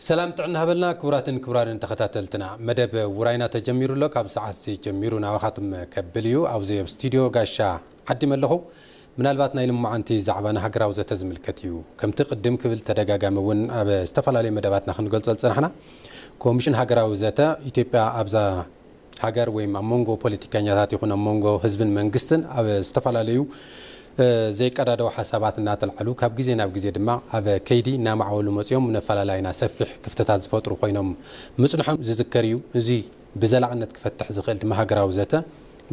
ሰላም ጥዕና ሃበልና ክቡራትን ክቡራንን ተኸታተልትና። መደብ ውራይና ተጀሚሩ ኣሎ። ካብ ሰዓት እዚ ጀሚሩ ናባኻትም ከብል እዩ። ኣብዚ ኣብ ስቱዲዮ ጋሻ ዓዲመ ኣለኹ። ምናልባት ናይ ልማዓንቲ ዛዕባና ሃገራዊ ዘተ ዝምልከት እዩ። ከምቲ ቅድም ክብል ተደጋጋሚ እውን ኣብ ዝተፈላለዩ መደባትና ክንገልጾ ዝጸናሕና፣ ኮሚሽን ሃገራዊ ዘተ ኢትዮጵያ ኣብዛ ሃገር ወይም ኣብ መንጎ ፖለቲከኛታት ይኹን ኣብ መንጎ ህዝብን መንግስትን ኣብ ዝተፈላለዩ፣ እ፣ ዘይቀዳደው ሓሳባት እናተልዓሉ ካብ ግዜ ናብ ግዜ ድማ ኣብ ከይዲ እናማዕበሉ መፅዮም ነፈላለይና ሰፊሕ ክፍተታት ዝፈጥሩ ኮይኖም ምፅንሖም ዝዝከር እዩ። እዚ ብዘላቕነት ክፈትሕ ዝኽእል ድማ ሃገራዊ ዘተ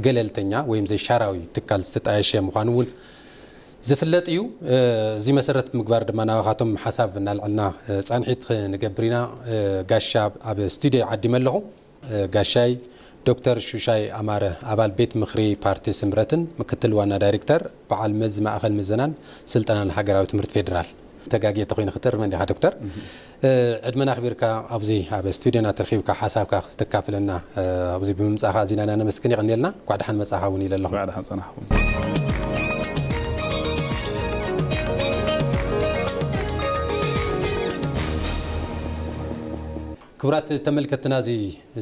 ገለልተኛ ወይም ዘይሻራዊ ትካል ዝተጣየሸ ምዃኑ እውን ዝፍለጥ እዩ። እ፣ እዚ መሰረት ብምግባር ድማ ናባኻቶም ሓሳብ እናልዕልና፣ እ፣ ፃንሒት ክንገብር ኢና። እ፣ ጋሻ ኣብ ስቱዲዮ ዓዲመ ኣለኹ። እ፣ ጋሻይ ዶክተር ሹሻይ ኣማረ፣ ኣባል ቤት ምኽሪ ፓርቲ ስምረትን ምክትል ዋና ዳይሬክተር በዓል መዚ ማእኸል ምዘናን ስልጠናን ሃገራዊ ትምህርቲ ፌዴራል። ተጋግየ ተኾይነ ክትእርመኒ ኢኻ ዶክተር። እ፣ ዕድመና ኣኽቢርካ ኣብዚ ኣብ ስቱዲዮና ተረኺብካ ሓሳብካ ክተካፍለና፣ እ፣ ኣብዚ ብምምጻእኻ ኣዚና ኢና ነመስግን፣ የቐንየልና። እንኳዕ ደሓን መጻእኻ እውን ኢለ ኣለኹ። እንኳዕ ደሓን ጸናሕኩም። ክቡራት ተመልከትና፣ እዚ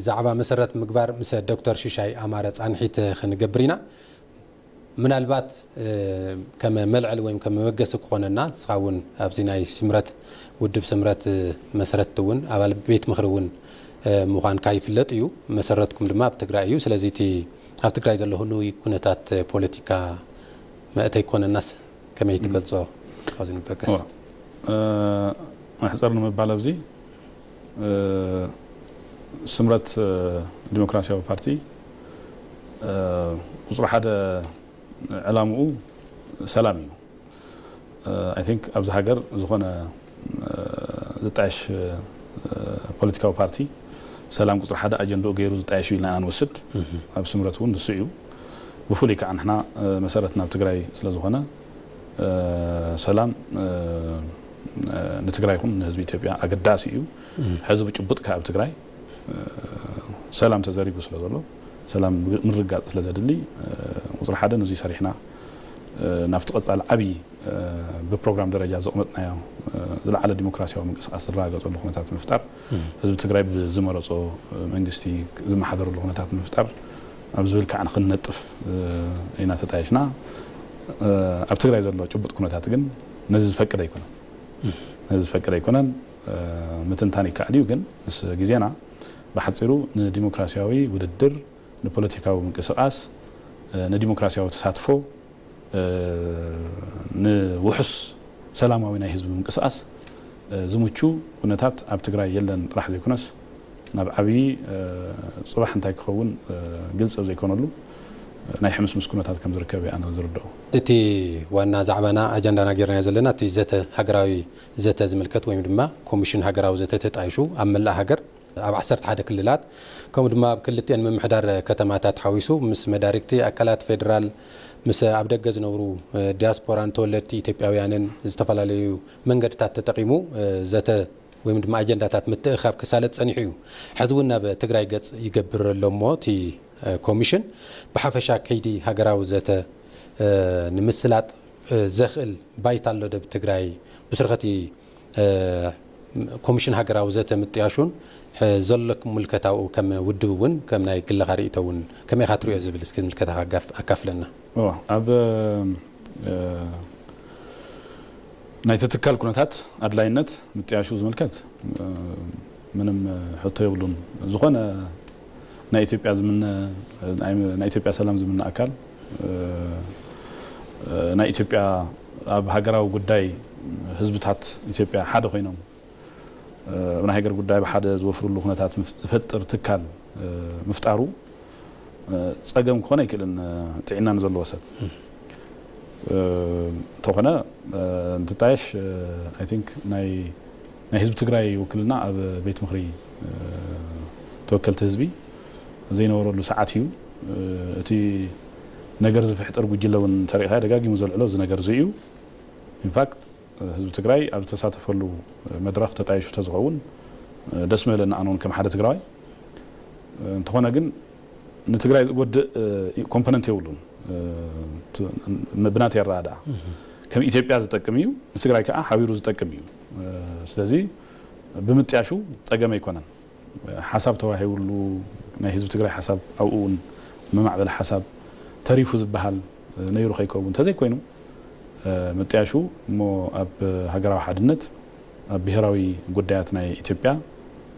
ዛዕባ መሰረት ምግባር ምስ ዶክተር ሽሻይ ኣማረ ጻንሒት ክንገብር ኢና። ምናልባት፣ እ፣ ከም መልዕሊ ወይም ከም መበገሲ ክኾነና፣ ንስኻ እውን ኣብዚ ናይ ስምረት፣ ውድብ ስምረት፣ እ፣ መስረትቲ እውን ኣባል ቤት ምኽሪ እውን፣ እ፣ ምዃንካ ይፍለጥ እዩ። መሰረትኩም ድማ ኣብ ትግራይ እዩ። ስለዚ እቲ ኣብ ትግራይ ዘሎ ህሉው ኩነታት ፖለቲካ መእተይ ክኾነናስ ከመይ ትገልጾ? ካብዚ ንበገስ። ዋ፣ እ፣ መሕፀር ንምባል ኣብዚ፣ እ፣ ስምረት፣ እ፣ ዲሞክራሲያዊ ፓርቲ፣ እ፣ ቁፅሪ ሓደ ዕላምኡ ሰላም እዩ። እ፣ I think ኣብዚ ሃገር ዝኾነ፣ እ፣ ዝጣየሽ፣ እ፣ ፖለቲካዊ ፓርቲ ሰላም ቁፅሪ ሓደ ኣጀንድኡ ገይሩ ዝጣየሽ እዩ ኢልና ኢና ንወስድ። ኣብ ስምረት እውን ንሱ እዩ። ብፍሉይ ከዓ ንሕና፣ እ፣ መሰረትና ኣብ ትግራይ ስለ ዝኾነ፣ እ፣ ሰላም፣ እ፣ እ፣ ንትግራይ ይኹን ንህዝቢ ኢትዮጵያ ኣገዳሲ እዩ። ሕዚ ብጭቡጥ ከዓ ኣብ ትግራይ፣ እ፣ ሰላም ተዘሪጉ ስለ ዘሎ፣ ሰላም ምርጋጥ ስለ ዘድሊ፣ እ፣ ቁፅሪ ሓደ ነዙይ ሰሪሕና፣ እ፣ ናብቲ ቀፃሊ ዓብዪ፣ እ፣ ብፕሮግራም ደረጃ ዘቕመጥናዮ፣ እ፣ ዝለዓለ ዲሞክራሲያዊ ምንቅስቃስ ዝረጋገፀሉ ኩነታት ምፍጣር፣ ህዝቢ ትግራይ ብዝመረፆ፣ እ፣ መንግስቲ ዝመሓደረሉ ኩነታት ምፍጣር ኣብ ዝብል ከዓ ንክንነጥፍ፣ እ፣ ኢና ተጣይሽና። እ፣ ኣብ ትግራይ ዘሎ ጭቡጥ ኩነታት ግን ነዚ ዝፈቅድ ኣይኮነን። ነዚ ዝፈቅድ ኣይኮነን። እ፣ ምትንታን ይከኣል እዩ፣ ግን ምስ ግዜና ብሓፂሩ ንዲሞክራሲያዊ ውድድር፣ ንፖለቲካዊ ምንቅስቃስ፣ እ፣ ንዲሞክራሲያዊ ተሳትፎ፣ እ፣ ንውሑስ ሰላማዊ ናይ ህዝቢ ምንቅስቃስ፣ እ፣ ዝምቹ ኩነታት ኣብ ትግራይ የለን ጥራሕ ዘይኮነስ፣ ናብ ዓብዪ፣ እ፣ ፅባሕ እንታይ ክኸውን፣ እ፣ ግልፂ ኣብ ዘይኮነሉ፣ እ፣ ናይ ሕምስምስ ኩነታት ከም ዝርከብ እየ ኣነ ዝርድኦ። እቲ ዋና ዛዕባና ኣጀንዳና ጌርናዮ ዘለና እቲ ዘተ፣ ሃገራዊ ዘተ ዝምልከት ወይም ድማ ኮሚሽን ሃገራዊ ዘተ ተጣይሹ ኣብ መላእ ሃገር ኣብ ዓሰርተ ሓደ ክልላት ከምኡ ድማ ኣብ ክልቲኤን ምምሕዳር ከተማታት ሓዊሱ ምስ መዳርግቲ ኣካላት ፌዴራል፣ ምስ ኣብ ደገ ዝነብሩ፣ እ፣ ዲያስፖራን ተወለድቲ ኢትዮጵያውያንን ዝተፈላለዩ መንገድታት ተጠቒሙ፣ እ፣ ዘተ ወይም ድማ ኣጀንዳታት ምትእኻብ ክሳለጥ ጸኒሑ እዩ። ሕዚ እውን ናብ ትግራይ ገጽ ይገብር ኣሎ እሞ እቲ፣ እ፣ ኮሚሽን ብሓፈሻ ከይዲ ሃገራዊ ዘተ፣ እ፣ ንምስላጥ፣ እ፣ ዘኽእል ባይታ ኣሎ ዶ ኣብ ትግራይ? ብስርኸቲ እ፣ ኮሚሽን ሃገራዊ ዘተ ምጥያሹን፣ እ፣ ዘለኩም ምልከታኡ ከም ውድብ እውን ከም ናይ ግለኻ ርእይቶ እውን ከመይ ኢኻ ትሪኦ ዝብል እስኪ ምልከታኻ ኣጋፍ-፣ ኣካፍለና። እዋ፣ ኣብ፣ እ፣ ናይቲ ትካል ኩነታት ኣድላይነት ምጥያሹ ዝምልከት፣ እ፣ ምንም ሕቶ የብሉን። ዝኾነ ናይ ኢትዮጵያ ዝምነ፣ ናይ፣ ናይ ኢትዮጵያ ሰላም ዝምነ ኣካል፣ እ፣ እ፣ ናይ ኢትዮጵያ፣ ኣብ ሃገራዊ ጉዳይ ህዝብታት ኢትዮጵያ ሓደ ኮይኖም፣ እ፣ ኣብ ናይ ሃገር ጉዳይ ብሓደ ዝወፍርሉ ኩነታት ምፍ-፣ ዝፈጥር ትካል፣ እ፣ ምፍጣሩ፣ እ፣ ጸገም ክኾን ኣይክእልን፣ እ፣ ጥዕና ንዘለዎ ሰብ። እ፣ እንተኾነ፣ እ፣ እንትጣየሽ፣ እ፣ I think ናይ፣ ናይ ህዝቢ ትግራይ ውክልና ኣብ ቤት ምኽሪ፣ እ፣ ተወከልቲ ህዝቢ ዘይነበረሉ ሰዓት እዩ። እ፣ እቲ ነገር ዝፍሕጠር ጉጅለ እውን እንተሪእኻ ደጋጊሙ ዘልዕሎ እዚ ነገር እዚ እዩ። ኢንፋክት፣ ህዝቢ ትግራይ ኣብ ዝተሳተፈሉ መድረኽ ተጣይሹ ተዝኸውን ደስ ምበለኒ ኣነ እውን ከም ሓደ ትግራዋይ። እንተኾነ ግን ንትግራይ ዝጎድእ ኮምፖነንት የብሉን። ብናተይ ኣረዳድኣ ከም ኢትዮጵያ ዝጠቅም እዩ፣ ንትግራይ ከዓ ሓቢሩ ዝጠቅም እዩ። ስለዚ ብምጥያሹ ጸገም ኣይኮነን። ሓሳብ ተዋሂብሉ፣ ናይ ህዝቢ ትግራይ ሓሳብ ኣብኡ እውን መማዕበሊ ሓሳብ ተሪፉ ዝበሃል ነይሩ ከይከውን፣ እንተዘይኮይኑ ምጥያሹ እሞ ኣብ ሃገራዊ ሓድነት፣ ኣብ ብሄራዊ ጉዳያት ናይ ኢትዮጵያ፣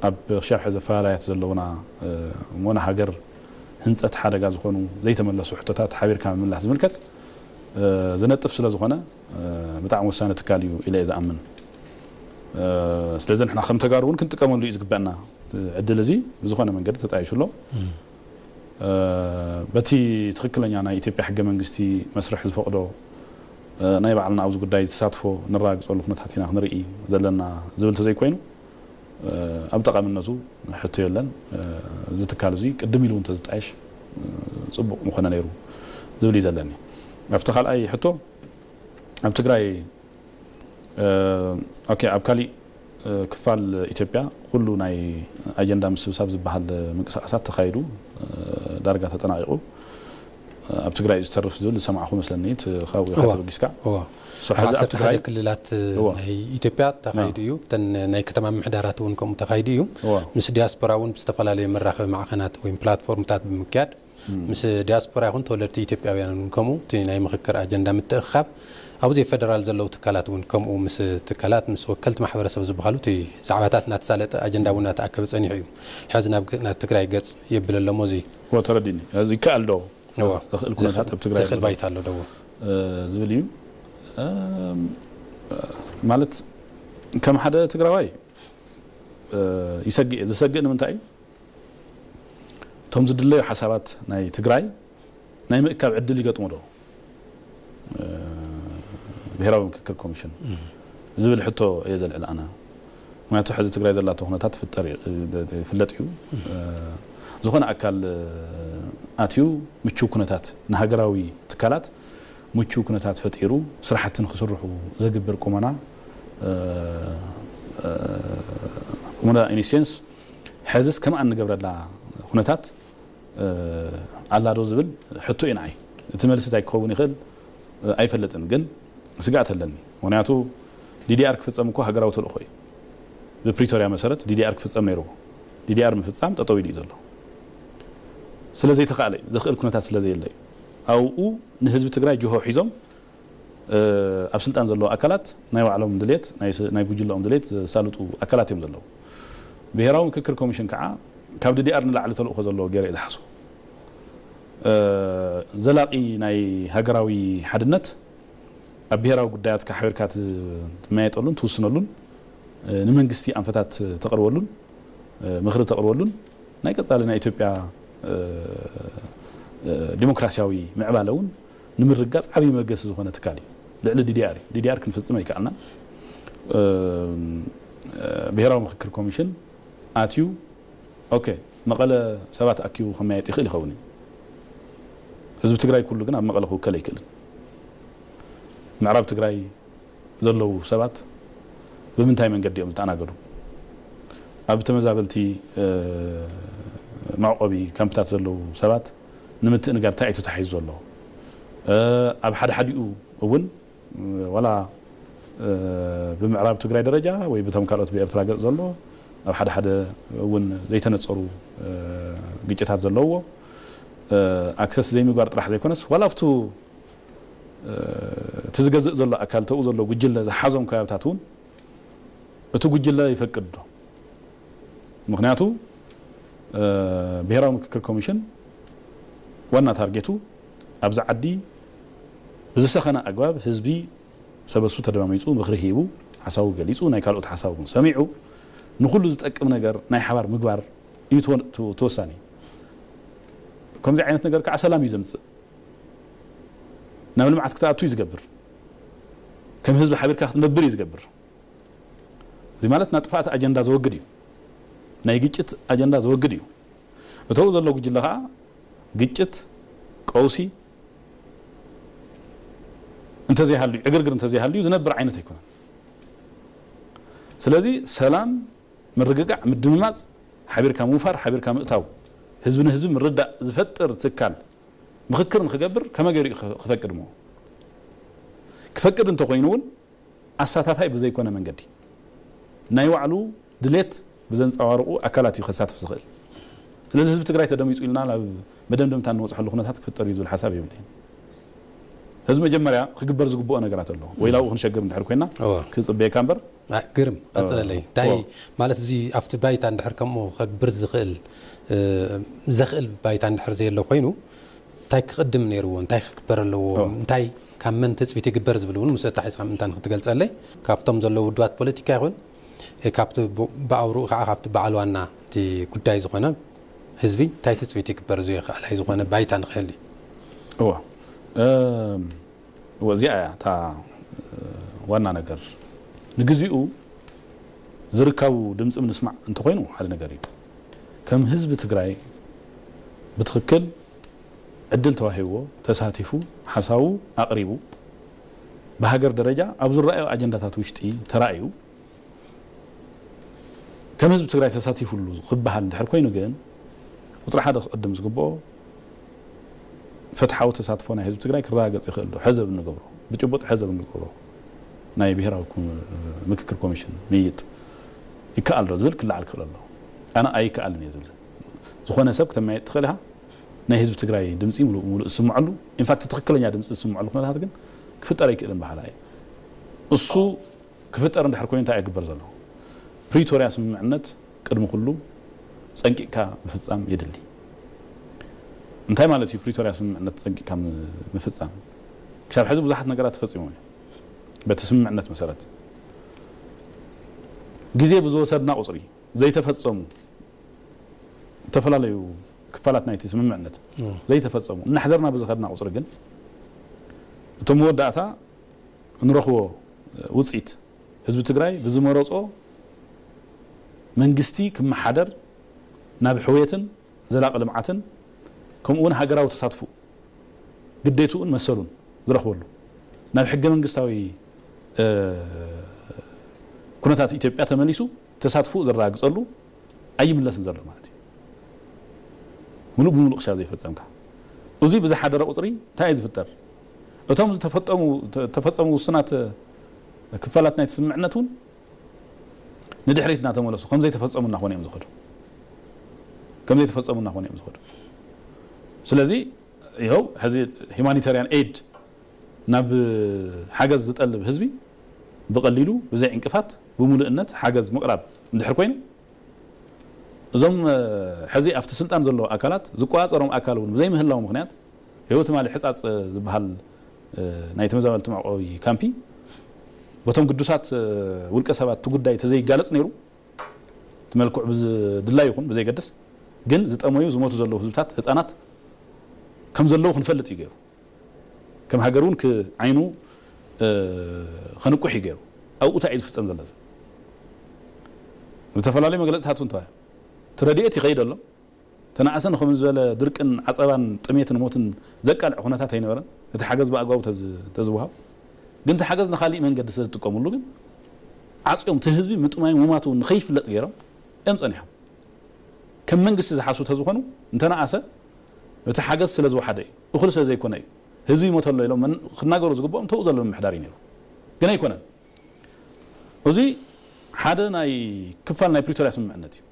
ኣብ ክሻብ ሕዚ ኣፈላላያት ዘለውና እሞ ንሃገር ህንፀት ሓደጋ ዝኾኑ ዘይተመለሱ ሕቶታት ሓቢርካ ምምላስ ዝምልከት ዝነጥፍ ስለ ዝኾነ ብጣዕሚ ወሳኒ ትካል እዩ ኢለ እየ ዝኣምን። ስለዚ ንሕና ከም ተጋሩ እውን ክንጥቀመሉ እዩ ዝግበአና። ዕድል እዚ ብዝኾነ መንገዲ ተጣይሹ ኣሎ። በቲ ትኽክለኛ ናይ ኢትዮጵያ ሕገ መንግስቲ መስርሕ ዝፈቕዶ ናይ ባዕልና ኣብዚ ጉዳይ ተሳትፎ ነረጋግፀሉ ኩነታት ኢና ክንርኢ ዘለና ዝብል ተዘይኮይኑ ኣብ ጠቓምነቱ ሕቶ የለን። እዚ ትካል እዚ ቅድም ኢሉ እውን ተዝጣየሽ ፅቡቕ ምኾነ ነይሩ ዝብል እዩ ዘለኒ። ኣብቲ ካልኣይ ሕቶ ኣብ ትግራይ ኦኬ፣ ኣብ ካሊእ ክፋል ኢትዮጵያ ኩሉ ናይ ኣጀንዳ ምስብሳብ ዝበሃል ምንቅስቃሳት ተኻይዱ ዳርጋ ተጠናቂቑ ኣብ ትግራይ እዩ ዝተርፍ ዝብል ዝሰማዕኹ መስለኒ። እቲ ካብኡ ኢኻ እዋ፣ ተበጊስካ። እዋ። So፣ ኣብ ሕዚ ኣብ ዓሰርተ ሓደ ትግራይ ክልላት እዋ። ናይ ኢትዮጵያ ተኻይዱ እዩ። እተን ናይ ከተማ ምምሕዳራት እውን ከምኡ ተኻይዱ እዩ። እዋ። ምስ ዲያስፖራ እውን ብዝተፈላለዩ መራኸቢ ማዕኸናት ወይ ፕላትፎርምታት ብምክያድ ምስ ዲያስፖራ ይኹን ተወለድቲ ኢትዮጵያውያን እውን ከምኡ እቲ ናይ ምኽክር ኣጀንዳ ምትእኽኻብ ኣብ ዘይፈደራል ዘለዉ ትካላት እውን ከምኡ ምስ ትካላት ምስ ወከልቲ ማሕበረሰብ ዝበሃሉ እቲ ዛዕባታት እናተሳለጠ ኣጀንዳ እውን እናተኣከበ ፀኒሑ እዩ። ሕዚ ናብ ናብ ትግራይ ገፅ የብል ኣሎ እሞ እዚ እዎ ተረዲኒ። እዚ ይከኣል ዶ? እዎ። ዘኽእል ኩነታት ኣብ ትግራይ ዘኽእል ኣሎ? ባይታ ኣሎ ዶ? ዝብል እዩ። ማለት ከም ሓደ ትግራዋይ ይሰግእ እየ። ዝሰግእ ንምንታይ እዩ? እቶም ዝድለዩ ሓሳባት ናይ ትግራይ ናይ ምእካብ ዕድል ይገጥሞ ዶ ብሄራዊ ምክክር ኮሚሽን ዝብል ሕቶ እየ ዘልዕል ኣነ። ምክንያቱ ሕዚ ትግራይ ዘላቶ ኩነታት ትፍጠር እዩ፣ ይፍለጥ እዩ። ዝኾነ ኣካል ኣትዩ ምቹው ኩነታት ንሃገራዊ ትካላት ምቹው ኩነታት ፈጢሩ ስራሕቲ ንክስርሑ ዘግብር ቁመና፣ ቁመና in a sense ሕዝስ ከምኣ እንገብረላ ኩነታት ኣላ ዶ ዝብል ሕቶ እዩ ንዓይ። እቲ መልሲ እንታይ ክኸውን ይኽእል ኣይፈልጥን፣ ግን ስግኣት ኣለኒ። ምክንያቱ ዲዲኣር ክፍፀም እኮ ሃገራዊ ተልእኾ እዩ። ብፕሪቶርያ መሰረት ዲዲኣር ክፍፀም ነይርዎ። ዲዲኣር ምፍፃም ጠጠው ኢሉ እዩ ዘሎ። ስለ ዘይተኻእለ እዩ፣ ዘኽእል ኩነታት ስለ ዘየለ እዩ። ኣብኡ ንህዝቢ ትግራይ ጅሆ ሒዞም ኣብ ስልጣን ዘለዉ ኣካላት ናይ ባዕሎም ድሌት፣ ናይ ጉጅለኦም ድሌት ዘሳልጡ ኣካላት እዮም ዘለዉ። ብሄራዊ ምክክር ኮሚሽን ከዓ ካብ ዲዲኣር ንላዕሊ ተልእኾ ዘለዎ ገይረ እየ ዝሓስቦ። ዘላቒ ናይ ሃገራዊ ሓድነት ኣብ ብሄራዊ ጉዳያትካ ሓቢርካ ትመያየጠሉን ትውስነሉን፣ ንመንግስቲ ኣንፈታት ተቕርበሉን ምኽሪ ተቕርበሉን ናይ ቀፃሊ ናይ ኢትዮጵያ ዲሞክራሲያዊ ምዕባለ እውን ንምርጋፅ ዓብዪ መበገሲ ዝኾነ ትካል እዩ። ልዕሊ ዲዲኣር እዩ። ዲዲኣር ክንፍፅም ኣይከኣልናን። ብሄራዊ ምክክር ኮሚሽን ኣትዩ ኦኬ፣ መቐለ ሰባት ኣኪቡ ከመያየጥ ይኽእል ይኸውን እዩ። ህዝቢ ትግራይ ኩሉ ግን ኣብ መቐለ ክውከል ኣይክእልን። ምዕራብ ትግራይ ዘለዉ ሰባት ብምንታይ መንገዲ እዮም ዝተኣናገዱ? ኣብ ተመዛበልቲ መዕቆቢ ካምፕታት ዘለዉ ሰባት ንምትእንጋድ እንታይ እዩ ተታሒዙ ዘሎ? ኣብ ሓደ ሓዲኡ እውን ዋላ ብምዕራብ ትግራይ ደረጃ ወይ ብቶም ካልኦት ብኤርትራ ገፅ ዘሎ ኣብ ሓደ ሓደ እውን ዘይተነፀሩ ግጭታት ዘለዎ ኣክሰስ ዘይምግባር ጥራሕ ዘይኮነስ ዋላ ኣብቱ እቲ ዝገዝእ ዘሎ ኣካል ተኡ ዘሎ ጉጅለ ዝሓዞም ከባብታት እውን እቲ ጉጅለ ይፈቅድ ዶ? ምክንያቱ ብሄራዊ ምክክር ኮሚሽን ዋና ታርጌቱ ኣብዚ ዓዲ ብዝሰኸነ ኣግባብ ህዝቢ ሰበሱ ተደማሚፁ ምኽሪ ሂቡ ሓሳቡ ገሊፁ ናይ ካልኦት ሓሳብ እውን ሰሚዑ ንኩሉ ዝጠቅም ነገር ናይ ሓባር ምግባር እዩ ተወሳኒ። ከምዚ ዓይነት ነገር ከዓ ሰላም እዩ ዘምፅእ። ናብ ልምዓት ክትኣቱ እዩ ዝገብር። ከም ህዝቢ ሓቢርካ ክትነብር እዩ ዝገብር። እዚ ማለት ናይ ጥፍኣት ኣጀንዳ ዘወግድ እዩ። ናይ ግጭት ኣጀንዳ ዘወግድ እዩ። እተው ዘሎ ጉጅለ ከዓ ግጭት፣ ቀውሲ እንተዘይሃልዩ፣ ዕግርግር እንተዘይሃልዩ ዝነብር ዓይነት ኣይኮነን። ስለዚ ሰላም፣ ምርግጋዕ፣ ምድምማፅ፣ ሓቢርካ ምውፋር፣ ሓቢርካ ምእታው፣ ህዝቢ ንህዝቢ ምርዳእ ዝፈጥር ትካል ምኽክር ንክገብር ከመይ ገይሩ እዩ ክፈቅድ? እሞ ክፈቅድ እንተኮይኑ እውን ኣሳታፋይ ብዘይኮነ መንገዲ ናይ ባዕሉ ድሌት ብዘንፀባርቑ ኣካላት እዩ ከሳትፍ ዝኽእል። ስለዚ ህዝቢ ትግራይ ተደሚፁ ኢልና ናብ መደምደምታ እንወፅሐሉ ኩነታት ክፍጠር እዩ ዝብል ሓሳብ የብለይን። ህዝቢ መጀመርያ ክግበር ዝግብኦ ነገራት ኣለዎ። ወይ ላብኡ ክንሸግር እንድሕር ኮይና ክፅበየካ እምበር። ግርም ቀፅለለይ እንታይ ማለት እዚ ኣብቲ ባይታ እንድሕር ከምኡ ከግብር ዝኽእል ዘኽእል ባይታ እንድሕር ዘየሎ ኮይኑ እንታይ ክቕድም ነይርዎ እንታይ ክግበር ኣለዎ እንታይ ካብ መን ትፅቢት ይግበር ዝብል እውን ምስ ኣታሒዝካ ምእንታን ክትገልፀለይ ካብቶም ዘለዉ ውድባት ፖለቲካ ይኹን ካብቲ ብኣውርኡ ከዓ ካብቲ በዓል ዋና እቲ ጉዳይ ዝኾነ ህዝቢ እንታይ ትፅቢት ይግበር እዚ የኽኣላይ ዝኾነ ባይታ ንኽህሊ እዋ እዚኣ እያ እታ ዋና ነገር። ንግዚኡ ዝርካቡ ድምፂ ምስማዕ እንተኮይኑ ሓደ ነገር እዩ። ከም ህዝቢ ትግራይ ብትኽክል ዕድል ተዋሂብዎ ተሳቲፉ ሓሳቡ ኣቕሪቡ ብሃገር ደረጃ ኣብ ዝረኣዩ ኣጀንዳታት ውሽጢ ተራእዩ ከም ህዝቢ ትግራይ ተሳቲፉሉ ክበሃል እንድሕር ኮይኑ ግን ቁፅሪ ሓደ ክቕድም ዝግብኦ ፍትሓዊ ተሳትፎ ናይ ህዝቢ ትግራይ ክረጋገፅ ይኽእል ዶ? ሕዘብ እንገብሮ ብጭቡጥ ሕዘብ እንገብሮ ናይ ብሄራዊ ምክክር ኮሚሽን ምይጥ ይከኣል ዶ ዝብል ክለዓል ክኽእል ኣሎ። ኣነ ኣይከኣልን እየ ዝብል ዝኾነ ሰብ ክተመያየጥ ትኽእል ኢኻ። ናይ ህዝቢ ትግራይ ድምፂ ሙሉእ ሙሉእ ዝስምዐሉ ኢንፋክት ትኽክለኛ ድምፂ ዝስምዐሉ ኩነታት ግን ክፍጠር ኣይክእልን በሃላ እየ። እሱ ክፍጠር እንድሕር ኮይኑ እንታይ እግበር ዘሎ? ፕሪቶርያ ስምምዕነት ቅድሚ ኩሉ ፀንቂቕካ ምፍፃም የድሊ። እንታይ ማለት እዩ ፕሪቶርያ ስምምዕነት ፀንቂቕካ ምፍፃም? ክሳብ ሕዚ ብዙሓት ነገራት ተፈፂሞም እዮም። በቲ ስምምዕነት መሰረት ግዜ ብዝወሰድና ቁፅሪ ዘይተፈፀሙ ዝተፈላለዩ ክፋላት ናይቲ ስምምዕነት ዘይተፈፀሙ እናሕዘርና ብዝኸድና ቁፅሪ ግን እቶም መወዳእታ እንረኽቦ ውፅኢት ህዝቢ ትግራይ ብዝመረፆ መንግስቲ ክመሓደር ናብ ሕውየትን ዘላቂ ልምዓትን ከምኡ እውን ሃገራዊ ተሳትፎ ግዴትኡን መሰሉን ዝረኽበሉ ናብ ሕገ መንግስታዊ ኩነታት ኢትዮጵያ ተመሊሱ ተሳትፎ ዘረጋግፀሉ ኣይምለስን ዘሎ ማለት እዩ። ሙሉእ ብሙሉእ ክሻብ ዘይፈፀምካ እዙይ ብዝሓደረ ቁፅሪ እንታይ እዩ ዝፍጠር? እቶም ዝተፈፀሙ ውሱናት ክፋላት ናይቲ ስምምዕነት እውን ንድሕሪት እናተመለሱ ከም ዘይተፈፀሙ እናኾነ እዮም ዝኸዱ ከም ዘይተፈፀሙ እናኾነ እዮም ዝኸዱ። ስለዚ ይኸው ሕዚ ሂማኒታሪያን ኤድ ናብ ሓገዝ ዝጠልብ ህዝቢ ብቐሊሉ ብዘይ ዕንቅፋት ብምሉእነት ሓገዝ ምቕራብ እንድሕር ኮይኑ እዞም ሕዚ ኣብቲ ስልጣን ዘለዉ ኣካላት ዝቆፃፀሮም ኣካል እውን ብዘይምህላው ምክንያት ይኸው ትማሊ ሕፃፅ ዝበሃል ናይ ተመዛበልቲ መዕቆቢ ካምፒ በቶም ግዱሳት ውልቀ ሰባት እቲ ጉዳይ ተዘይጋለፅ ነይሩ እቲ መልክዑ ብዝድላይ ይኹን ብዘይገድስ ግን ዝጠመዩ ዝሞቱ ዘለዉ ህዝብታት ህፃናት ከም ዘለዉ ክንፈልጥ እዩ ገይሩ ከም ሃገር እውን ዓይኑ ከንቁሕ እዩ ገይሩ ኣብኡ እንታይ እዩ ዝፍፀም ዘሎ ዝተፈላለዩ መግለፅታት እውን ተባሂሉ እቲ ረድኤት ይኸይድ ኣሎ ተናእሰ ንኸም ዝበለ ድርቅን ዓፀባን ጥሜትን ሞትን ዘቃልዕ ኩነታት ኣይነበረን እቲ ሓገዝ ብኣግባቡ ተዝወሃብ ግን እቲ ሓገዝ ንካሊእ መንገዲ ስለ ዝጥቀምሉ ግን ዓፅዮም እቲ ህዝቢ ምጥማይ ሙማቱ ንኸይፍለጥ ገይሮም እዮም ፀኒሖም ከም መንግስቲ ዝሓሱ ተዝኾኑ እንተነኣሰ እቲ ሓገዝ ስለ ዝወሓደ እዩ እኹል ስለ ዘይኮነ እዩ ህዝቢ ይሞተ ኣሎ ኢሎም ክናገሩ ዝግብኦም ተው ዘሎ ምምሕዳር እዩ ነይሩ ግን ኣይኮነን እዚ ሓደ ናይ ክፋል ናይ ፕሪቶርያ ስምምዕነት እዩ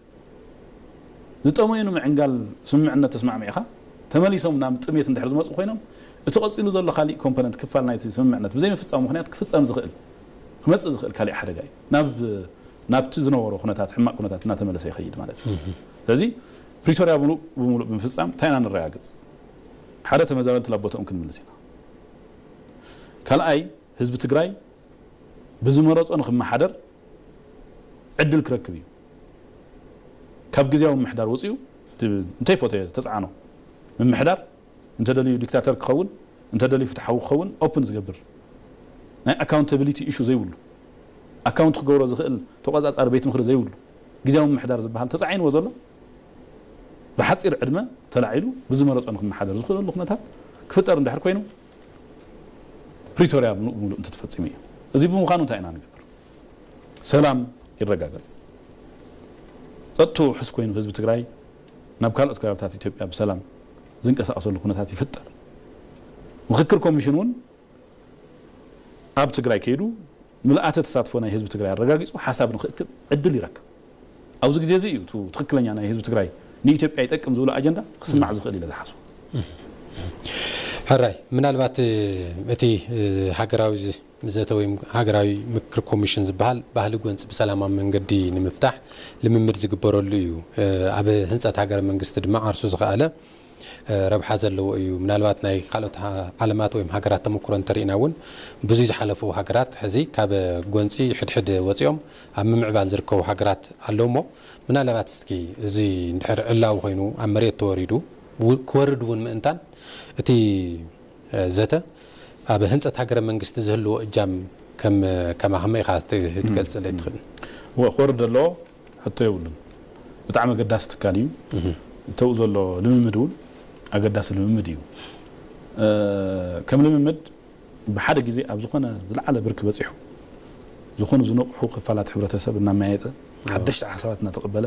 ዝጠመዩ ንምዕንጋል ስምምዕነት ተስማዕሚዕኻ ተመሊሶም ናብ ጥሜት እንድሕር ዝመፁ ኮይኖም እቲ ቀፂሉ ዘሎ ካሊእ ኮምፖነንት ክፋል ናይቲ ስምምዕነት ብዘይምፍፃሙ ምክንያት ክፍፀም ዝኽእል ክመፅእ ዝኽእል ካሊእ ሓደጋ እዩ ናብ ናብቲ ዝነበሮ ኩነታት ሕማቅ ኩነታት እናተመለሰ ይኸይድ ማለት እዩ ስለዚ ፕሪቶርያ ሙሉእ ብሙሉእ ብምፍፃም እንታይ ኢና ንረጋግፅ ሓደ ተመዛበልቲ ናብ ቦትኦም ክንምልስ ኢና ካልኣይ ህዝቢ ትግራይ ብዝመረፆ ንክመሓደር ዕድል ክረክብ እዩ ካብ ግዜያዊ ምሕዳር ወፂኡ እንተይፎተዮ ዝተፃዕኖ ምምሕዳር እንተደልዩ ዲክታተር ክኸውን እንተደልዩ ፍትሓዊ ክኸውን ኦፕን ዝገብር ናይ ኣካውንታቢሊቲ ኢሹ ዘይብሉ ኣካውንት ክገብሮ ዝኽእል ተቆፃፃሪ ቤት ምኽሪ ዘይብሉ ግዜያዊ ምምሕዳር ዝበሃል ተፃዒንዎ ዘሎ ብሓፂር ዕድመ ተላዒሉ ብዝመረፆ ንክመሓደር ዝኽእለሉ ኩነታት ክፍጠር እንድሕር ኮይኑ ፕሪቶርያ ምሉእ ብምሉእ እንተተፈፂሙ እዩ እዚ ብምዃኑ እንታይ ኢና ንገብር ሰላም ይረጋገፅ ፀጥትኡ ውሕስ ኮይኑ ህዝቢ ትግራይ ናብ ካልኦት ከባብታት ኢትዮጵያ ብሰላም ዝንቀሳቀሰሉ ኩነታት ይፍጠር ምክክር ኮሚሽን እውን ኣብ ትግራይ ከይዱ ምልኣተ ተሳትፎ ናይ ህዝቢ ትግራይ ኣረጋጊፁ ሓሳብ ንክእክብ ዕድል ይረክብ ኣብዚ ግዜ እዚ እዩ እቲ ትኽክለኛ ናይ ህዝቢ ትግራይ ንኢትዮጵያ ይጠቅም ዝብሎ ኣጀንዳ ክስማዕ ዝኽእል ኢለ ዝሓስቦ። ሕራይ፣ ምናልባት እቲ ሃገራዊ ዘተ ወይ ሃገራዊ ምክክር ኮሚሽን ዝበሃል ባህሊ ጎንፂ ብሰላማዊ መንገዲ ንምፍታሕ ልምምድ ዝግበረሉ እዩ። ኣብ ህንፀት ሃገረ መንግስቲ ድማ ዓርሱ ዝኸኣለ ረብሓ ዘለዎ እዩ። ምናልባት ናይ ካልኦት ዓለማት ወይ ሃገራት ተመክሮ እንተሪእና እውን ብዙይ ዝሓለፉ ሃገራት ሕዚ ካብ ጎንፂ ሕድሕድ ወፂኦም ኣብ ምምዕባል ዝርከቡ ሃገራት ኣለውሞ ምናልባት እስኪ እዚ እንድሕር ዕላዊ ኮይኑ ኣብ መሬት ተወሪዱ ክወርድ እውን ምእንታን እቲ ዘተ ኣብ ህንፀት ሃገረ መንግስቲ ዝህልዎ እጃም ከም ከማ ከመይ ኢኻ ትገልፀለይ ትኽእል? ክወርድ ዘለዎ ሕቶ የብሉን። ብጣዕሚ ኣገዳሲ ትካል እዩ። እተው ዘሎ ልምምድ እውን ኣገዳሲ ልምምድ እዩ። ከም ልምምድ ብሓደ ግዜ ኣብ ዝኾነ ዝለዓለ ብርኪ በፂሑ ዝኾኑ ዝነቕሑ ክፋላት ሕብረተሰብ እናመያየጠ ሓደሽቲ ሓሳባት እናተቐበለ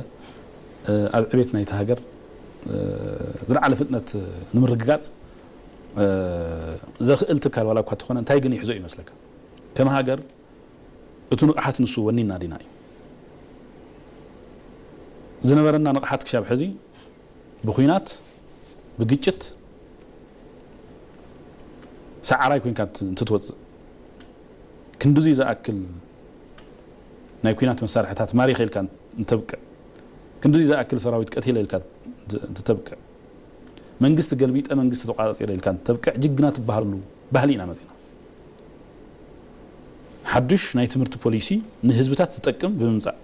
ኣብ ዕቤት ናይቲ ሃገር ዝለዓለ ፍጥነት ንምርግጋፅ ዘኽእል ትካል ዋላ እኳ ተኾነ እንታይ ግን ይሕዞ ይመስለካ? ከም ሃገር እቱ ንቕሓት ንሱ ወኒና ዲና እዩ ዝነበረና ንቕሓት ክሻብ ሕዚ ብኩናት ብግጭት ሰዓራይ ኮንካ እንትትወፅእ ክንድዙይ ዝኣክል ናይ ኩናት መሳርሕታት ማሪኸ ኢልካ እንተብቅዕ ክንድዙይ ዝኣክል ሰራዊት ቀቲለ ኢልካ እንትተብቅዕ መንግስቲ ገልቢጠ መንግስቲ ተቋፃፂረ ኢልካ እንተብቅዕ ጅግና ትበሃለሉ ባህሊ ኢና መፂና። ሓዱሽ ናይ ትምህርቲ ፖሊሲ ንህዝብታት ዝጠቅም ብምምፃእ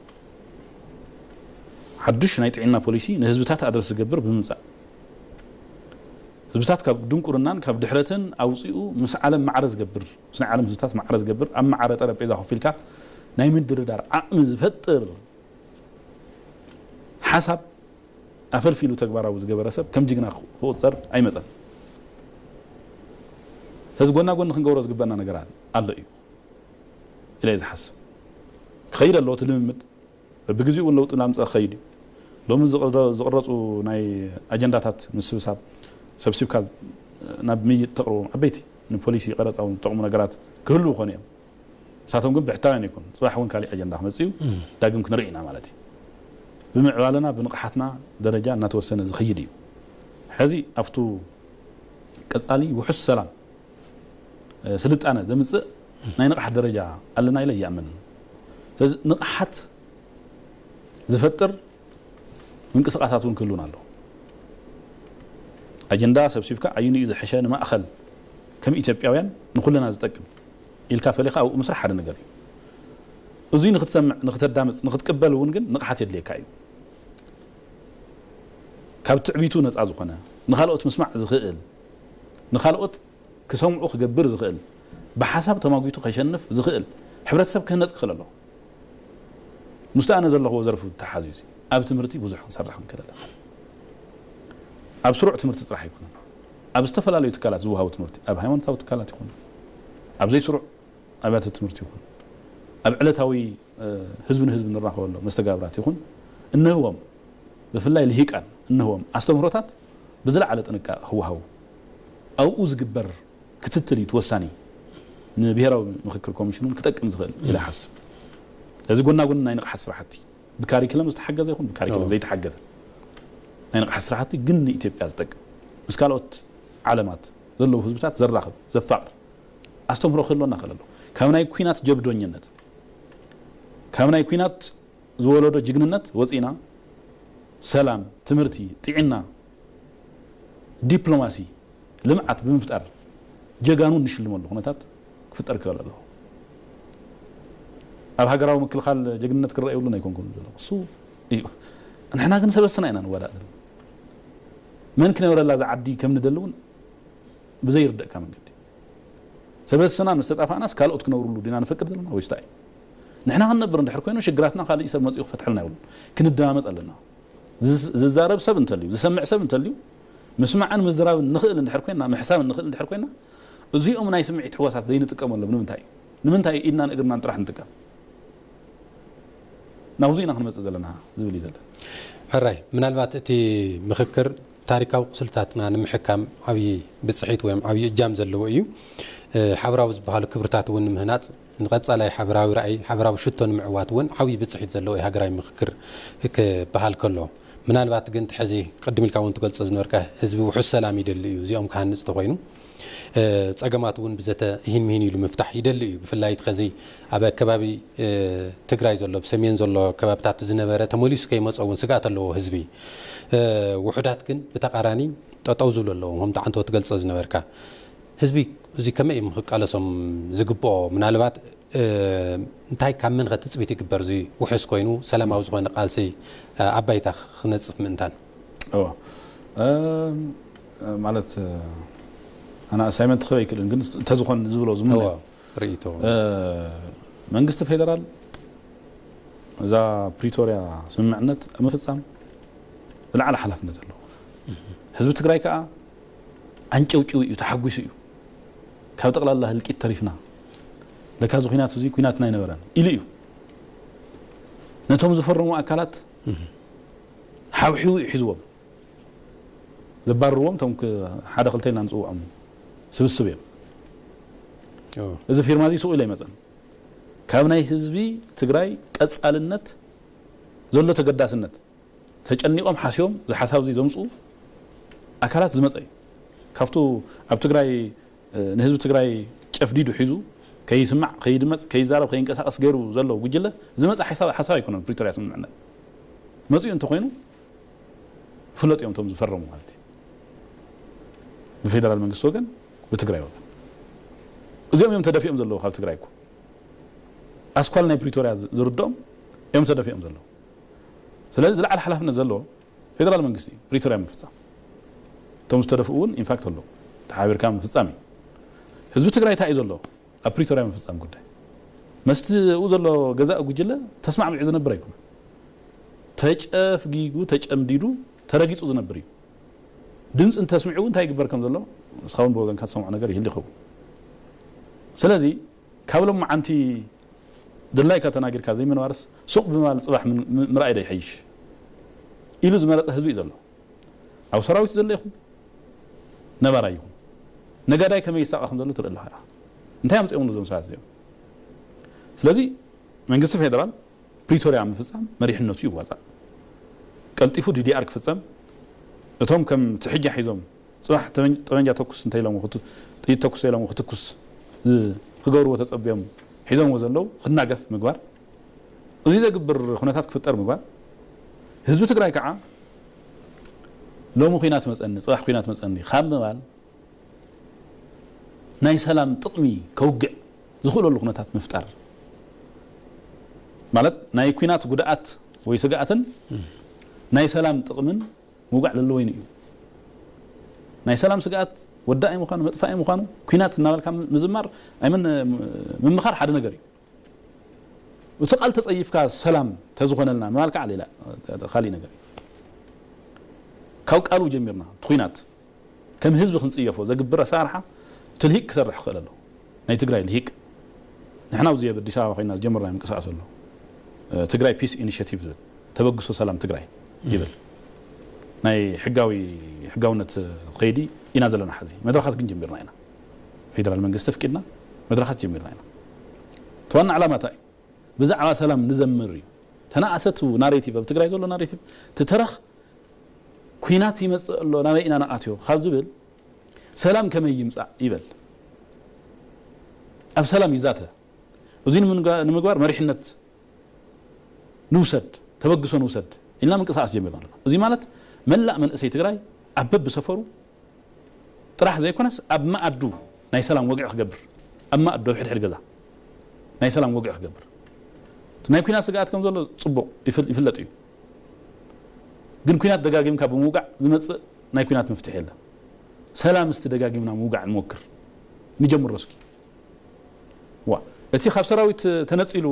ሓዱሽ ናይ ጥዕና ፖሊሲ ንህዝብታት ኣድረስ ዝገብር ብምምፃእ ህዝብታት ካብ ድንቁርናን ካብ ድሕረትን ኣውፂኡ ምስ ዓለም ማዕረ ዝገብር ምስ ናይ ዓለም ህዝብታት ማዕረ ዝገብር ኣብ ማዕረ ጠረጴዛ ኮፍ ኢልካ ናይ ምድርዳር ዓቕሚ ዝፈጥር ሓሳብ ኣፈልፊሉ ተግባራዊ ዝገበረ ሰብ ከም ጅግና ክቑፀር ኣይመፀን። ስለዚ ጎና ጎኒ ክንገብሮ ዝግበና ነገር ኣሎ እዩ ኢለ ዝሓስብ። ክኸይድ ኣለዎ እቲ ልምምድ በብግዜኡ እውን ለውጢ ላምፀ ክኸይድ እዩ። ሎሚ ዝቕረፁ ናይ ኣጀንዳታት ምስብሳብ ሰብሲብካ ናብ ምይጥ ተቕርቦም ዓበይቲ ንፖሊሲ ቀረፃ እውን ዝጠቕሙ ነገራት ክህልው ይኾኑ እዮም። ንሳቶም ግን ብሕታውያን ይኩን ፅባሕ እውን ካሊእ ኣጀንዳ ክመፅእ እዩ። ዳግም ክንርኢ ኢና ማለት እዩ። ብምዕባለና ብንቕሓትና ደረጃ እናተወሰነ ዝኸይድ እዩ። ሕዚ ኣብቱ ቀፃሊ ውሑስ ሰላም ስልጣነ ዘምፅእ ናይ ንቕሓት ደረጃ ኣለና ኢለ ይኣምን። ስለዚ ንቕሓት ዝፈጥር ምንቅስቃሳት እውን ክህሉን ኣለዎ። ኣጀንዳ ሰብሲብካ ኣዩንዩ ዝሕሸ ንማእኸል ከም ኢትዮጵያውያን ንኩልና ዝጠቅም ኢልካ ፈሊኻ ኣብኡ ምስራሕ ሓደ ነገር እዩ። እዙይ ንክትሰምዕ ንክተዳምፅ ንክትቅበል እውን ግን ንቕሓት የድልየካ እዩ። ካብ ትዕቢቱ ነፃ ዝኾነ ንካልኦት ምስማዕ ዝኽእል ንካልኦት ክሰምዑ ክገብር ዝኽእል ብሓሳብ ተማጒቱ ከሸንፍ ዝኽእል ሕብረተሰብ ክህነፅ ክኽእል ኣለዎ። ምስቲ ኣነ ዘለኽዎ ዘርፊ ተሓዙ እዚ ኣብ ትምህርቲ ብዙሕ ክንሰርሕ ክንክእል ኣለና። ኣብ ስሩዕ ትምህርቲ ጥራሕ ኣይኮነን። ኣብ ዝተፈላለዩ ትካላት ዝወሃቡ ትምህርቲ ኣብ ሃይማኖታዊ ትካላት ይኹን ኣብ ዘይስሩዕ ኣብያተ ትምህርቲ ይኹን ኣብ ዕለታዊ ህዝቢ ንህዝቢ ንራኸበሎ መስተጋብራት ይኹን እንህቦም ብፍላይ ልሂቃን እንህቦም ኣስተምህሮታት ብዝለዓለ ጥንቃቐ ክወሃቡ ኣብኡ ዝግበር ክትትል እዩ ተወሳኒ ንብሄራዊ ምክክር ኮሚሽን እውን ክጠቅም ዝኽእል ኢለ ሓስብ። ስለዚ ጎና ጎኒ ናይ ንቕሓት ስራሕቲ ብካሪክለም ዝተሓገዘ ይኹን ብካሪክለም ዘይተሓገዘ ናይ ንቕሓት ስራሕቲ ግን ንኢትዮጵያ ዝጠቅም ምስ ካልኦት ዓለማት ዘለዉ ህዝብታት ዘራኽብ ዘፋቕር ኣስተምህሮ ክህልወና ክእል ኣሎ። ካብ ናይ ኩናት ጀብዶኝነት ካብ ናይ ኩናት ዝወለዶ ጅግንነት ወፂና ሰላም፣ ትምህርቲ፣ ጥዕና፣ ዲፕሎማሲ፣ ልምዓት ብምፍጣር ጀጋኑ እንሽልመሉ ኩነታት ክፍጠር ክኽእል ኣለዎ። ኣብ ሃገራዊ ምክልኻል ጀግንነት ክረአ የብሉን ኣይኮንኩን ዘሎ እሱ እዩ። ንሕና ግን ሰበስና ኢና ንዋዳእ ዘለና። መን ክነብረላ እዛ ዓዲ ከም ንደሊ እውን ብዘይርደእካ መንገዲ ሰበስና ምስ ተጣፋእናስ ካልኦት ክነብርሉ ዲና ንፈቅድ ዘለና ወይስ እንታይ? ንሕና ክንነብር እንድሕር ኮይኑ ሽግራትና ካልእ ሰብ መፂኡ ክፈትሐልና የብሉን። ክንደማመፅ ኣለና። ዝዛረብ ሰብ እንተልዩ ዝሰምዕ ሰብ እንተልዩ ምስማዕን ምዝራብን ንኽእል እንድሕር ኮይና ምሕሳብ ንኽእል እንድሕር ኮይና እዚኦም ናይ ስምዒት ሕዋሳት ዘይንጥቀመሎም ንምንታይ እዩ? ንምንታይ ኢድናን እግርናን ጥራሕ ንጥቀም? ናብዚ ኢና ክንመፅእ ዘለና ዝብል እዩ ዘለን። ሕራይ ምናልባት እቲ ምኽክር ታሪካዊ ቁስልታትና ንምሕካም ዓብዪ ብፅሒት ወይም ዓብዪ እጃም ዘለዎ እዩ። ሓበራዊ ዝበሃሉ ክብርታት እውን ንምህናፅ፣ ንቐፃላይ ሓበራዊ ራእይ፣ ሓበራዊ ሽቶ ንምዕዋት እውን ዓብዪ ብፅሒት ዘለዎ ሃገራዊ ምኽክር ክበሃል ከሎ፣ ምናልባት ግን ሕዚ ቅድም ኢልካ እውን ትገልጾ ዝነበርካ ህዝቢ ውሑስ ሰላም ይደሊ እዩ። እዚኦም ክሃንፅ ተኮይኑ ጸገማት እውን ብዘተ ይህን ምሂን ኢሉ ምፍታሕ ይደሊ እዩ። ብፍላይ ከዚ ኣብ ከባቢ ትግራይ ዘሎ፣ ብሰሜን ዘሎ ከባብታት ዝነበረ ተመሊሱ ከይመፀ እውን ስጋት ኣለዎ ህዝቢ። ውሑዳት ግን ብተቃራኒ ጠጠው ዝብሉ ኣለዎም። ከምቲ ዓንቶ ትገልጾ ዝነበርካ ህዝቢ እዚ ከመይ እዮም ክቃለሶም ዝግብኦ? ምናልባት እንታይ ካብ መን ከ ትፅቢት ይግበር? እዚ ውሑስ ኮይኑ ሰላማዊ ዝኾነ ቃልሲ ኣብ ባይታ ክነፅፍ ምእንታን። እዎ ማለት ኣነ ኣሳይመንት ክበ ኣይክእልን፣ ግን እንተዝኾን ዝብሎ ዝምነ ርእቶ መንግስቲ ፌደራል እዛ ፕሪቶሪያ ስምምዕነት ምፍፃም ዝለዓለ ሓላፍነት ኣለዎ። ህዝቢ ትግራይ ከዓ ኣንጨውጭው እዩ፣ ተሓጒሱ እዩ። ካብ ጠቕላላ ህልቂት ተሪፍና፣ ለካ እዚ ኩናት እዚ ኩናትና ኣይነበረን ኢሉ እዩ። ነቶም ዝፈረሙ ኣካላት ሓውሒቡ እዩ ሒዝዎም። ዘባርርዎም እቶም ሓደ ክልተ ኢልና ንፅውዖም ስብስብ እዮም። እዚ ፊርማ እዚ ስቕ ኢሉ ኣይመፀን። ካብ ናይ ህዝቢ ትግራይ ቀፃልነት ዘሎ ተገዳስነት ተጨኒቖም ሓስዮም እዚ ሓሳብ እዚ ዘምፅኡ ኣካላት ዝመፀ እዩ። ካብቱ ኣብ ትግራይ ንህዝቢ ትግራይ ጨፍዲዱ ሒዙ ከይስማዕ፣ ከይድመፅ፣ ከይዛረብ፣ ከይንቀሳቀስ ገይሩ ዘሎ ጉጅለ ዝመፀ ሓሳብ ኣይኮነን። ፕሪቶርያ ስምምዕነት መፅኡ እንተኮይኑ ፍለጥ እዮም እቶም ዝፈረሙ ማለት እዩ። ብፌደራል መንግስቲ ወገን፣ ብትግራይ ወገን እዚኦም እዮም ተደፊኦም ዘለዉ ካብ ትግራይ እኮ። ኣስኳል ናይ ፕሪቶርያ ዝርድኦም እዮም ተደፊኦም ዘለዉ። ስለዚ ዝለዓለ ሓላፍነት ዘለዎ ፌደራል መንግስቲ እዩ ፕሪቶርያ ምፍፃም። እቶም ዝተደፍኡ እውን ኢንፋክት ኣለዉ፣ ተሓቢርካ ምፍፃም እዩ። ህዝቢ ትግራይ እንታይ እዩ ዘሎ ኣብ ፕሪቶርያ ምፍፃም ጉዳይ? መስቲ ኡ ዘሎ ገዛኢ ጉጅለ ተስማዕሚዑ ዝነብር ኣይኮነን። ተጨፍጊጉ፣ ተጨምዲዱ፣ ተረጊፁ ዝነብር እዩ። ድምፂ እንተስሚዑ እውን እንታይ ይግበር ከም ዘሎ ንስኻ እውን ብወገንካ ትሰምዖ ነገር ይህሉ ይኸውን። ስለዚ ካብ ሎማዓንቲ ድላይካ ተናጊርካ ዘይምንባርስ ሱቕ ብምባል ፅባሕ ምርኣይ ዶ ይሐይሽ ኢሉ ዝመረፀ ህዝቢ እዩ ዘሎ። ኣብ ሰራዊት ዘሎ ይኹን ነባራይ ይኹን ነጋዳይ ከመይ ይሳቐ ከም ዘሎ ትርኢ ኣለኻ። እንታይ ኣምፅኦምሉ እዞም ሰባት እዚኦም? ስለዚ መንግስቲ ፌደራል ፕሪቶርያ ምፍፃም መሪሕነቱ ይዋፃእ። ቀልጢፉ ዲዲኣር ክፍፀም፣ እቶም ከም ትሕጃ ሒዞም ፅባሕ ጠበንጃ ተኩስ እንተኢሎም ጥይት ተኩስ ኢሎም ክትኩስ ክገብርዎ ተፀብዮም ሒዞምዎ ዘለዉ ክናገፍ ምግባር። እዚ ዘግብር ኩነታት ክፍጠር ምግባር። ህዝቢ ትግራይ ከዓ ሎሚ ኩናት መፀኒ፣ ፅባሕ ኩናት መፀኒ ካብ ምባል ናይ ሰላም ጥቕሚ ከውግዕ ዝኽእለሉ ኩነታት ምፍጣር ማለት ናይ ኩናት ጉድኣት ወይ ስግኣትን ናይ ሰላም ጥቕምን ምውጋዕ ለለወይኑ እዩ። ናይ ሰላም ስግኣት ወዳኢ ምዃኑ መጥፋኢ ምዃኑ ኩናት እናበልካ ምዝማር ኣይምን ምምኻር ሓደ ነገር እዩ። እቲ ቃል ተጸይፍካ ሰላም ተዝኾነልና ምባል ከዓ ሌላ ካሊእ ነገር እዩ። ካብ ቃሉ ጀሚርና እቲ ኩናት ከም ህዝቢ ክንጽየፎ ዘግብር ኣሰራርሓ እቲ ልሂቅ ክሰርሕ ክኽእል ኣለዎ። ናይ ትግራይ ልሂቅ ንሕና ኣብዚ ኣብ ኣዲስ ኣበባ ኮይና ዝጀመርናዮ ምንቅስቃስ ኣሎ። ትግራይ ፒስ ኢኒሽቲቭ ዝብል ተበግሶ ሰላም ትግራይ ይብል ናይ ሕጋዊ ሕጋውነት ከይዲ ኢና ዘለና። ሕዚ መድረኻት ግን ጀሚርና ኢና። ፌደራል መንግስቲ ኣፍቂድና መድረኻት ጀሚርና ኢና። እቲ ዋና ዓላማ እንታይ እዩ? ብዛዕባ ሰላም ንዘምር እዩ። ተናእሰቱ ናሬቲቭ ኣብ ትግራይ ዘሎ ናሬቲቭ ትተረኽ ኩናት ይመፅእ ኣሎ ናበይ ኢና ንኣትዮ ካብ ዝብል ሰላም ከመይ ይምፃእ ይበል። ኣብ ሰላም ይዛተ። እዚ ንምግባር መሪሕነት ንውሰድ፣ ተበግሶ ንውሰድ ኢልና ምንቅስቃስ ጀሚርና ኣለና። እዚ ማለት መላእ መንእሰይ ትግራይ ኣብ በብሰፈሩ ጥራሕ ዘይኮነስ ኣብ መኣዱ ናይ ሰላም ወግዒ ክገብር፣ ኣብ መኣዱ ኣብ ሕድሕድ ገዛ ናይ ሰላም ወግዒ ክገብር። ናይ ኩናት ስግኣት ከም ዘሎ ፅቡቕ ይፍለጥ እዩ። ግን ኩናት ደጋጊምካ ብምውጋዕ ዝመፅእ ናይ ኩናት መፍትሒ የለን። ሰላም እስቲ ደጋጊምና ምውጋዕ ንሞክር፣ ንጀምሮ እስኪ። ዋ እቲ ካብ ሰራዊት ተነፂሉ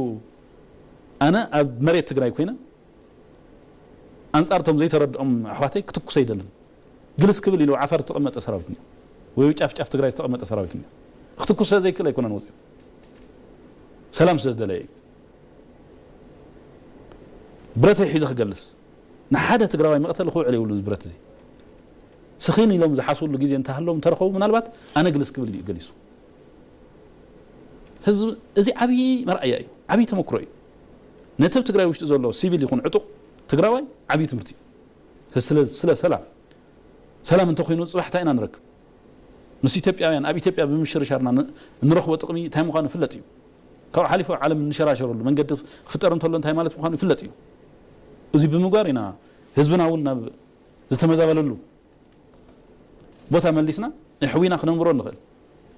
ኣነ ኣብ መሬት ትግራይ ኮይነ ኣንፃር እቶም ዘይተረድኦም ኣሕዋተይ ክትኩስ ኣይደልን። ግልስ ክብል ኢሉ ዓፋር ዝተቐመጠ ሰራዊት እኒኦ ወይ ጫፍ ጫፍ ትግራይ ዝተቐመጠ ሰራዊት እኒኦ ክትኩስ ስለ ዘይክእል ኣይኮነን ወፂኡ ሰላም ስለ ዝደለየ እዩ። ብረተይ ሒዘ ክገልስ ንሓደ ትግራዋይ መቕተሊ ክውዕል የብሉን። እዚ ብረት እዚ ስኺን ኢሎም ዝሓስብሉ ግዜ እንተሃለዎም እንተረኸቡ ምናልባት ኣነ ግልስ ክብል እዩ ገሊሱ። ህዝቢ፣ እዚ ዓብዪ መርኣያ እዩ፣ ዓብዪ ተመክሮ እዩ። ነቲ ኣብ ትግራይ ውሽጢ ዘሎ ሲቪል ይኹን ዕጡቕ ትግራዋይ ዓብዪ ትምህርቲ እዩ። ስለ፣ ስለ ሰላም፣ ሰላም እንተኾይኑ ፅባሕ እንታይ ኢና ንረክብ? ምስ ኢትዮጵያውያን ኣብ ኢትዮጵያ ብምሽርሻርና ን-፣ እንረኽቦ ጥቕሚ እንታይ ምዃኑ ይፍለጥ እዩ። ካብኡ ሓሊፉ ኣብ ዓለም እንሸራሸረሉ መንገዲ ክፍጠር እንተሎ እንታይ ማለት ምዃኑ ይፍለጥ እዩ። እዚ ብምግባር ኢና ህዝብና እውን ናብ ዝተመዛበለሉ ቦታ መሊስና ኣሕዊና ክነንብሮ ንኽእል።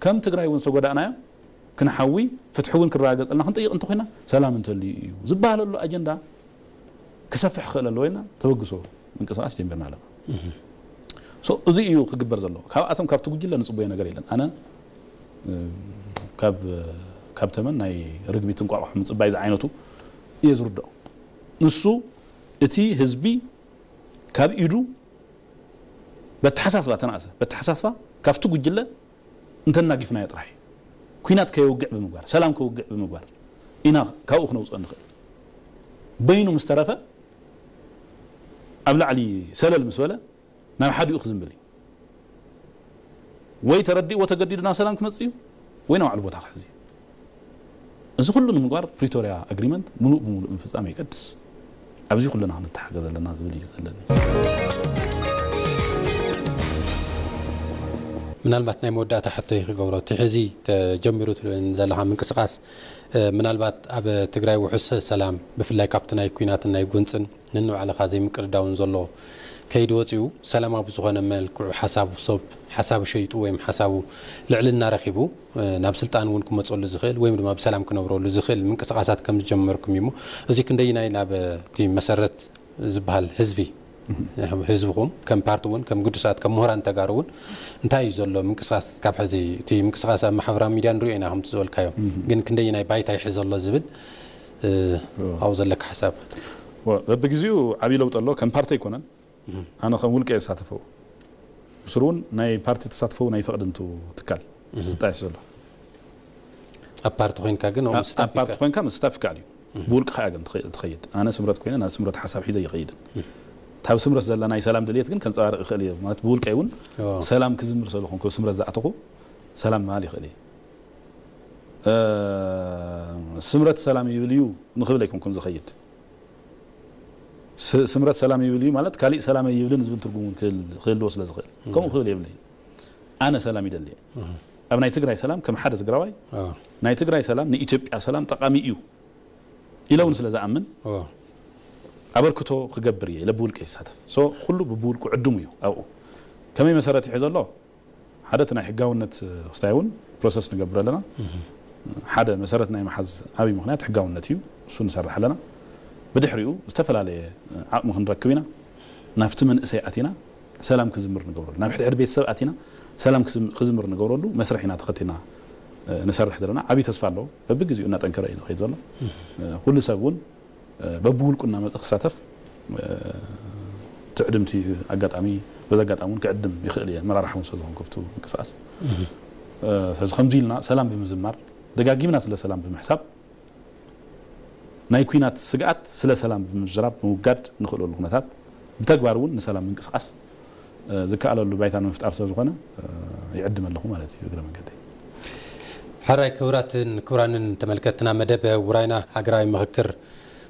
ከም ትግራይ እውን ዝተጎዳእናዮ ክንሓዊ፣ ፍትሒ እውን ክረጋገፀልና ክንጠይቕ እንተኾይና ሰላም እንተልዩ እዩ ዝበሃለሉ ኣጀንዳ ክሰፍሕ ክኽእል ኣለዎ ኢልና ተበግሶ ምንቅስቃስ ጀሚርና ኣለና። ሶ እዚ እዩ ክግበር ዘለዎ። ካብኣቶም ካብቲ ጉጅለ ንፅበዮ ነገር የለን። ኣነ እ፣ ካብ፣ ካብ ተመን ናይ ርግቢት እንቋቑሖ ምፅባይ ዝዓይነቱ እየ ዝርድኦ። ንሱ እቲ ህዝቢ ካብ ኢዱ በተሓሳስባ ተናእሰ፣ በተሓሳስባ ካብቲ ጉጅለ እንተናጊፍናዮ ጥራሕ እዩ። ኲናት ከየውግዕ ብምግባር፣ ሰላም ከውግዕ ብምግባር ኢና ካብኡ ክነውፅኦ ንኽእል። በይኑ ምስ ተረፈ፣ ኣብ ላዕሊ ሰለል ምስ በለ ናብ ሓዲኡ ክዝምብል እዩ። ወይ ተረዲእዎ ተገዲዱ ናብ ሰላም ክመጽእ እዩ፣ ወይ ናብ ባዕሉ ቦታ ክሕዝ እዩ። እዚ ኩሉ ንምግባር ፕሪቶርያ ኣግሪመንት ምሉእ ብምሉእ ምፍጻም የገድስ። ኣብዚ ኩልና ክንተሓገዝ ኣለና ዝብል እዩ ዘለኒ። ምናልባት ናይ መወዳእታ ሕቶይ ክገብሮ፣ እቲ ሕዚ ተጀሚሩ ትብለኒ ዘለኻ ምንቅስቃስ፣ እ፣ ምናልባት ኣብ ትግራይ ውሑስ ሰላም፣ ብፍላይ ካብቲ ናይ ኲናትን ናይ ጎንፅን ንንባዕልኻ ዘይምቅድዳውን ዘሎ ከይዲ ወፂኡ፣ ሰላማዊ ብዝኾነ መልክዑ ሓሳቡ ሰብ ሓሳቡ ሸይጡ ወይም ሓሳቡ ልዕልና ረኺቡ፣ እ፣ ናብ ስልጣን እውን ክመፀሉ ዝኽእል ወይም ድማ ብሰላም ክነብረሉ ዝኽእል ምንቅስቃሳት ከም ዝጀመርኩም እዩ እሞ፣ እዚ ክንደይናይ ናብ እቲ መሰረት ዝበሃል ህዝቢ፣ ህዝብኹም ከም ፓርቲ እውን ከም ግዱሳት ከም ምሁራን ተጋሩ እውን እንታይ እዩ ዘሎ ምንቅስቃስ? ካብ ሕዚ እቲ ምንቅስቃስ ኣብ ማሕበራዊ ሚድያ ንሪኦ ኢና ከምቲ ዝበልካዮ፣ ግን ክንደይናይ ባይታ ይሕዝ ኣሎ ዝብል፣ እ፣ ኣብኡ ዘለካ ሓሳብ? ወ-፣ በብግዚኡ ዓብዪ ለውጢ ኣሎ። ከም ፓርቲ ኣይኮነን፣ ኣነ ከም ውልቀ እየ ዝሳተፈው። ብስሩ እውን ናይ ፓርቲ ተሳትፎ እውን ኣይፈቕድን፣ እቱ ትካል ዝጣየሽ ዘሎ። ኣብ ፓርቲ ኮይንካ ግን ኣብኡ ምስታፍ ኣብ ፓርቲ ይከኣል? ኮይንካ ምስታፍ ይከኣል እዩ። ብውልቅኻ እያ ግን ትኸ-፣ ትኸይድ። ኣነ ስምረት ኮይነ ናብ ስምረት ሓሳብ ሒዘ ይኸይድን። እታ ኣብ ስምረት ዘላ ናይ ሰላም ድልየት ግን ከንፀባርቕ ይኽእል እየ። ማለት ብውልቀይ እውን ኦ። ሰላም ክዝምር ስለ ዝኾንኩ፣ ስምረት ዝኣተኹ ሰላም ምባል ይኽእል እየ። እ፣ ስምረት ሰላም ይብል እዩ ንኽብል ኣይኮንኩን ዝኸይድ። ስ-፣ ስምረት ሰላም ይብል እዩ ማለት ካሊእ ሰላም ኣይብልን ዝብል ትርጉም እውን ክህል-፣ ክህልዎ ስለ ዝኽእል። ከምኡ ክብል የብለይን። ኣነ ሰላም ይደሊ እየ። ኣብ ናይ ትግራይ ሰላም ከም ሓደ ትግራዋይ፣ ኦ። ናይ ትግራይ ሰላም ንኢትዮጵያ ሰላም ጠቓሚ እዩ ኢለ እውን ስለ ዝኣምን፣ ኦ። ኣበርክቶ ክገብር እየ ኢለ ብውልቀ ይሳተፍ። ሶ ኩሉ ብብውልቁ ዕድሙ እዩ ኣብኡ። ከመይ መሰረት ይሕዘ ኣሎ? ሓደ እቲ ናይ ሕጋውነት ክስታይ እውን ፕሮሰስ ንገብር ኣለና። ሓደ መሰረት ናይ ምሓዝ ዓብዪ ምኽንያት ሕጋውነት እዩ። እሱ ንሰርሕ ኣለና። ብድሕሪኡ ዝተፈላለየ ዓቕሚ ክንረክብ ኢና። ናብቲ መንእሰይ ኣቲና ሰላም ክዝምር ንገብረሉ፣ ናብ ሕድሕድ ቤተሰብ ኣቲና ሰላም ክዝም-፣ ክዝምር ንገብረሉ መስርሕ ኢና ተኸቲልና፣ እ፣ ንሰርሕ ዘለና። ዓብዪ ተስፋ ኣለዎ። በብግዚኡ እናጠንከረ እዩ ዝኸይድ ዘሎ። እ፣ ኩሉ ሰብ እውን፣ እ፣ በብውልቁ እናመፀ ክሳተፍ፣ እ፣ ትዕድምቲ ኣጋጣሚ፣ በዚ ኣጋጣሚ እውን ክዕድም ይኽእል እየ፣ መራርሓ እውን ስለ ዝኾንኩ ኣብቲ ምንቅስቃስ። እ፣ ስለዚ ከምዚ ኢልና ሰላም ብምዝማር፣ ደጋጊምና ስለ ሰላም ብምሕሳብ፣ ናይ ኲናት ስግኣት ስለ ሰላም ብምዝራብ ምውጋድ ንኽእለሉ ኩነታት፣ ብተግባር እውን ንሰላም ምንቅስቃስ፣ እ፣ ዝከኣለሉ ባይታ ንምፍጣር ስለ ዝኾነ፣ እ፣ ይዕድም ኣለኹ ማለት እዩ እግረ መንገደይ። ሕራይ ክቡራትን ክቡራንን ተመልከትና፣ መደብ ውራይና ሃገራዊ ምኽክር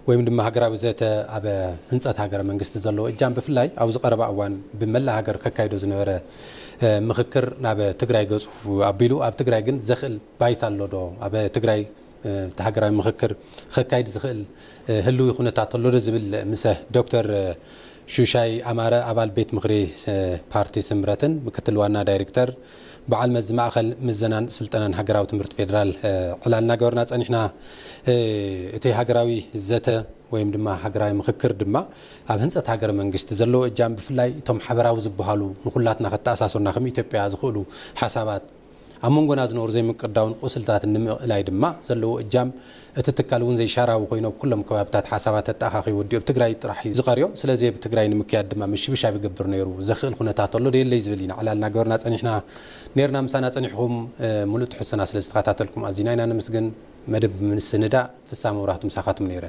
ወይም ድማ ሃገራዊ ዘተ ኣብ ህንፀት ሃገረ መንግስቲ ዘለዎ እጃም፣ ብፍላይ ኣብዚ ቀረባ እዋን ብመላእ ሃገር ከካይዶ ዝነበረ፣ እ፣ ምኽክር ናብ ትግራይ ገፁ ኣቢሉ፣ ኣብ ትግራይ ግን ዘኽእል ባይታ ኣሎ ዶ? ኣብ ትግራይ፣ እ፣ እቲ ሃገራዊ ምኽክር ከካይድ ዝኽእል፣ እ፣ ህልዊ ኩነታት ኣሎ ዶ ዝብል ምስ ዶክተር ሹሻይ ኣማረ፣ ኣባል ቤት ምኽሪ ስ-፣ ፓርቲ ስምረትን ምክትል ዋና ዳይሬክተር በዓል መዚ ማእኸል ምዘናን ስልጠናን ሃገራዊ ትምህርቲ ፌዴራል፣ እ፣ ዕላል እናገበርና ጸኒሕና። እ፣ እቲ ሃገራዊ ዘተ ወይም ድማ ሃገራዊ ምኽክር ድማ ኣብ ህንጸት ሃገረ መንግስቲ ዘለዎ እጃም፣ ብፍላይ እቶም ሓበራዊ ዝበሃሉ ንኹላትና ከተኣሳስሩና ከም ኢትዮጵያ ዝኽእሉ ሓሳባት፣ ኣብ መንጎና ዝነበሩ ዘይምቅዳውን ቁስልታትን ንምእላይ ድማ ዘለዎ እጃም፣ እቲ ትካል እውን ዘይሻራዊ ኮይኑ ኣብ ኩሎም ከባብታት ሓሳባት ተጠኣኻኺቡ ወዲኡ ኣብ ትግራይ ጥራሕ እዩ ዝቐርዮ። ስለዚ ኣብ ትግራይ ንምክያድ ድማ ምሽብሻብ ይገብር ነይሩ። ዘኽእል ኩነታት ኣሎ ዶ የለይ ዝብል ኢና ዕላል እናገበርና ጸኒሕና ነይርና። ምሳና ጸኒሕኹም፣ እ፣ ሙሉእ ትሕዝቶና ስለ ዝተኸታተልኩም ኣዚና ኢና ነመስግን። መደብ ብምስንዳእ ፍስሃ መብራህቱ ምሳኻትኩም ነይረ።